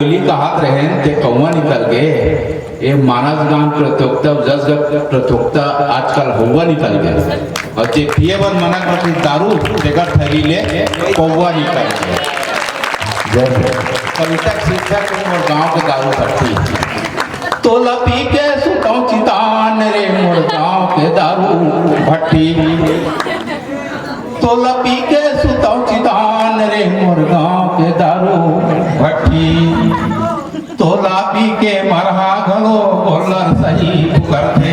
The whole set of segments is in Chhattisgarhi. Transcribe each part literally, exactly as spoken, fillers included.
बोली कहत रहेन ते कौवा निकल गे। ये मानस गान प्रतियोगिता, जस जस प्रतियोगिता आजकल हौवा निकल गे। अउ जे पिए बर मना करथे दारू, तेकर थैली ले कौवा निकल गे। जय हो। कविता शीर्षक हे मोर गांव के दारू भट्टी। तोला पी के सुतौं चितान रे मोर गांव के दारू भट्टी। तोला पी के सुतौं चितान रे मोर गांव के दारू भट्टी। तोला पी के मरहा घलो गोल्लर सही पुकारथे।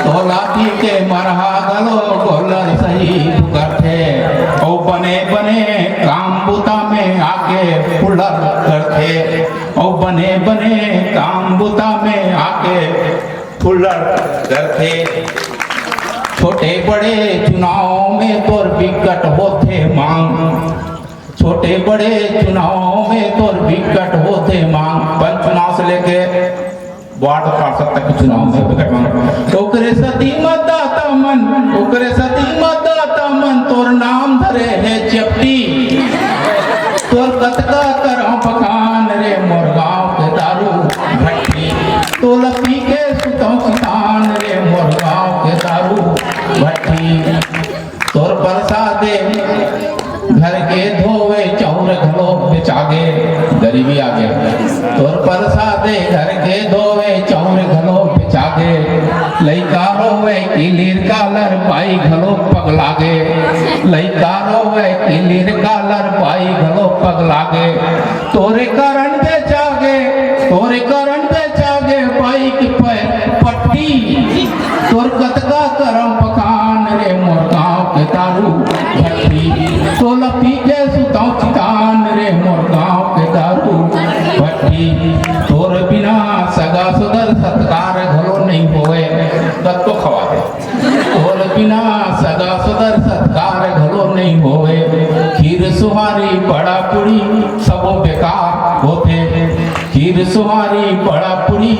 तोला पी के मरहा घलो गोल्लर सही पुकारथे। अउ बने बने काम बुता में आके फुल्लर करथे। अउ बने बने काम बुता में आके फुल्लर करथे। छोटे बड़े चुनाव में तोर बिकट होथे मांग। छोटे बड़े चुनाव में तोर बिकट होथे मांग। पंच चुनाव से लेके वार्ड पार्षद तक के चुनाव में बिकट मांग। ओकरे सती मतदाता मन, ओकरे सती मतदाता मन तोर नाम धरे हे चपटी। तोर कतका करौं बखान रे मोर गांव के दारू भट्टी। तोला पी के सुतौं चितान रे मोर गांव के दारू भट्टी। तोर परसादे घर के धोवे चाउर घलो बेचागे, गरीबी आगे। तोर परसादे घर के धोवे चाउर घलो बेचागे। लइका रोवे किलिर कालर बाई घलो पगलागे। लइका रोवे किलिर कालर बाई घलो पगलागे। तोरे कारण बेचागे, तोरे कारण बेचागे बाई के पैर पट्टी। तोर कतका करौं बखान रे मोर गांव के दारू भट्टी। तोला पी के सुतौं चितान रे मोर गांव के दारू भट्टी। तोर बिना सगा सोदर सत्कार घलो नइ होवय, कतको खवा दे। तोर बिना सगा सोदर सत्कार घलो नइ होवय। खीर सुहारी बड़ा पूड़ी सबो बेकार होथे। खीर सुहारी बड़ा पूड़ी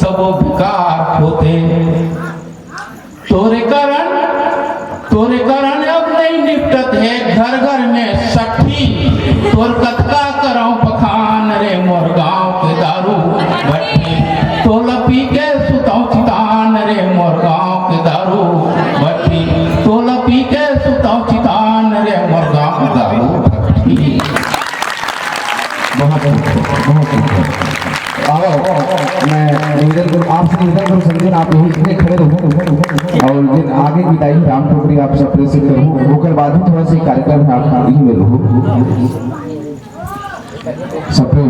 सबो बेकार होथे। तोरे कारण, तोरे कारण अब नइ निपटत हे घर घर में सट्ठी। तोर कतका करौं बखान रे मोर गांव के दारू भट्टी। तोला पी के सुतौं चितान रे मोर गांव के दारू भट्टी। तोला पी के सुतौं चितान रे मोर गांव के दारू भट्टी। बहुत खूब, बहुत खूब। आओ, मैं निवेदन करूँ, आपसे निवेदन करूँ संजय, आप यहीं, यहीं खड़े रहो। और जिन आगे की विदाई राम टोकरी आप सब प्रेस करूँ, ओकर बाद ही थोड़ा सा कार्यक्रम आप यहीं में रहो। सब प्रेम।